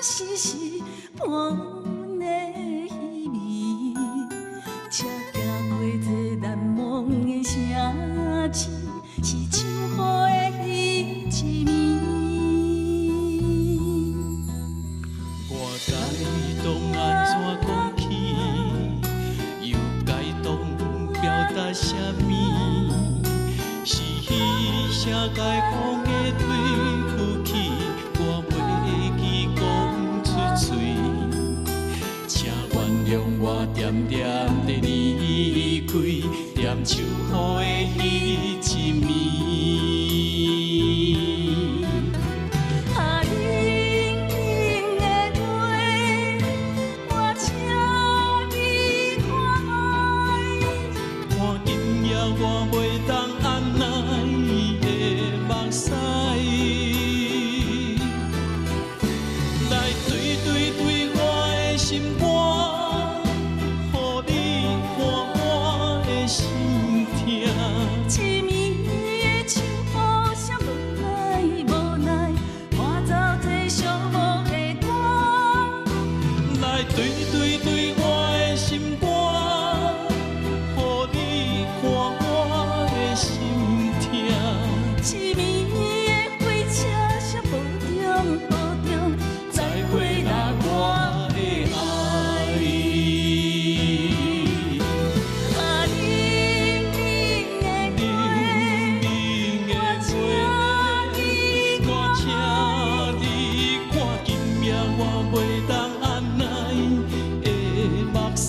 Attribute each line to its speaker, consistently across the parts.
Speaker 1: 时时伴阮的稀微，车行过这难忘的城市，是秋雨的彼一暝。
Speaker 2: 我该当按怎讲起，又该当表达啥物？是彼声该讲的对不起，我袂记讲出嘴。请原谅我恬恬地离开，踮秋雨的彼一暝。
Speaker 1: 啊，冷冷的月，我请你看觅。
Speaker 2: 看今夜我袂当按捺的目屎，来对对对我的心肝，予你看我的心痛。
Speaker 1: 一暝的秋雨声无奈无奈，伴走这寂寞的歌。
Speaker 2: 来对对对我的心肝，予你看我的心痛。
Speaker 1: 一暝的火车声保重保重，再会啦我
Speaker 2: 的爱。
Speaker 1: 啊，冷冷的月，
Speaker 2: 冷冷的月，我请你看今夜我袂当按捺的目屎，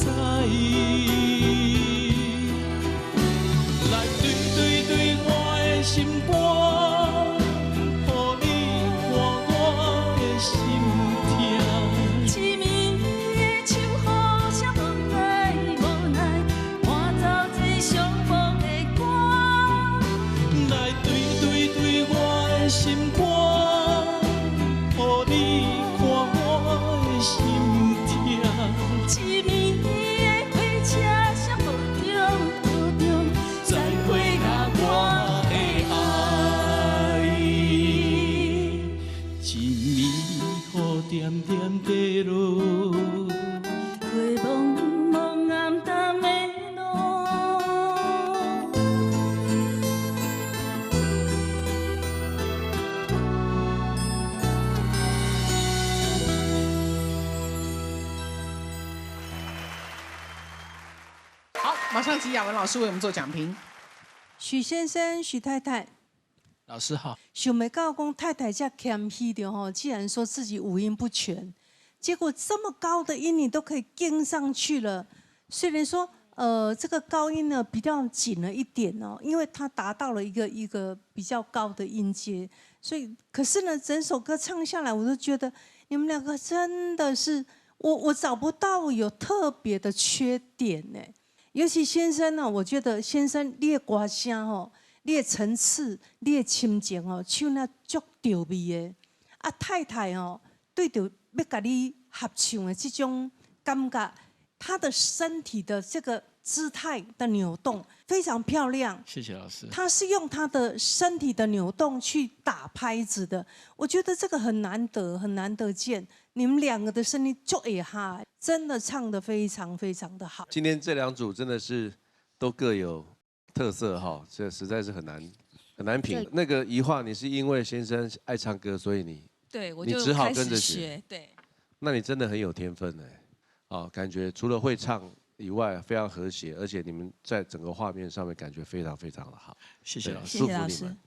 Speaker 2: 来对对对我的心肝，予你看我的心痛。
Speaker 1: 一暝的秋雨声无奈无奈，伴走这寂寞的歌。
Speaker 2: 来对对对我的心肝，予你看我的心痛。
Speaker 1: 一暝的火车声保重保重，
Speaker 2: 再会啦我的爱。一暝雨点点地落，
Speaker 1: 过茫茫暗淡的路。
Speaker 3: 好，马上请雅文老师为我们做讲评。
Speaker 4: 许先生、许太太，
Speaker 2: 老师好。
Speaker 4: 想袂到讲太太遮谦虚著吼，既然说自己五音不全，结果这么高的音你都可以跟上去了。虽然说这个高音呢比较紧了一点哦，因为它达到了一个比较高的音阶，所以可是呢，整首歌唱下来，我都觉得你们两个真的是我找不到有特别的缺点呢。尤其先生呢，我觉得先生你的歌声吼，你的层次、你的心情哦，唱得足著味的。啊，太太哦，对著欲共你合唱的这种感觉，她的身体的这个姿态的扭动非常漂亮。
Speaker 2: 谢谢老师。
Speaker 4: 他是用他的身体的扭动去打拍子的，我觉得这个很难得，很难得见。你们两个的声音就会哈，真的唱得非常非常的好。
Speaker 5: 今天这两组真的是都各有特色哈，这实在是很难很难评。那个怡桦，你是因为先生爱唱歌，所以你
Speaker 6: 对，我就
Speaker 5: 你只好
Speaker 6: 开始
Speaker 5: 跟着学。
Speaker 6: 学，对。
Speaker 5: 那你真的很有天分哎，啊，感觉除了会唱以外，非常和谐，而且你们在整个画面上面感觉非常非常的好。
Speaker 2: 谢谢老师。
Speaker 5: 祝福你们。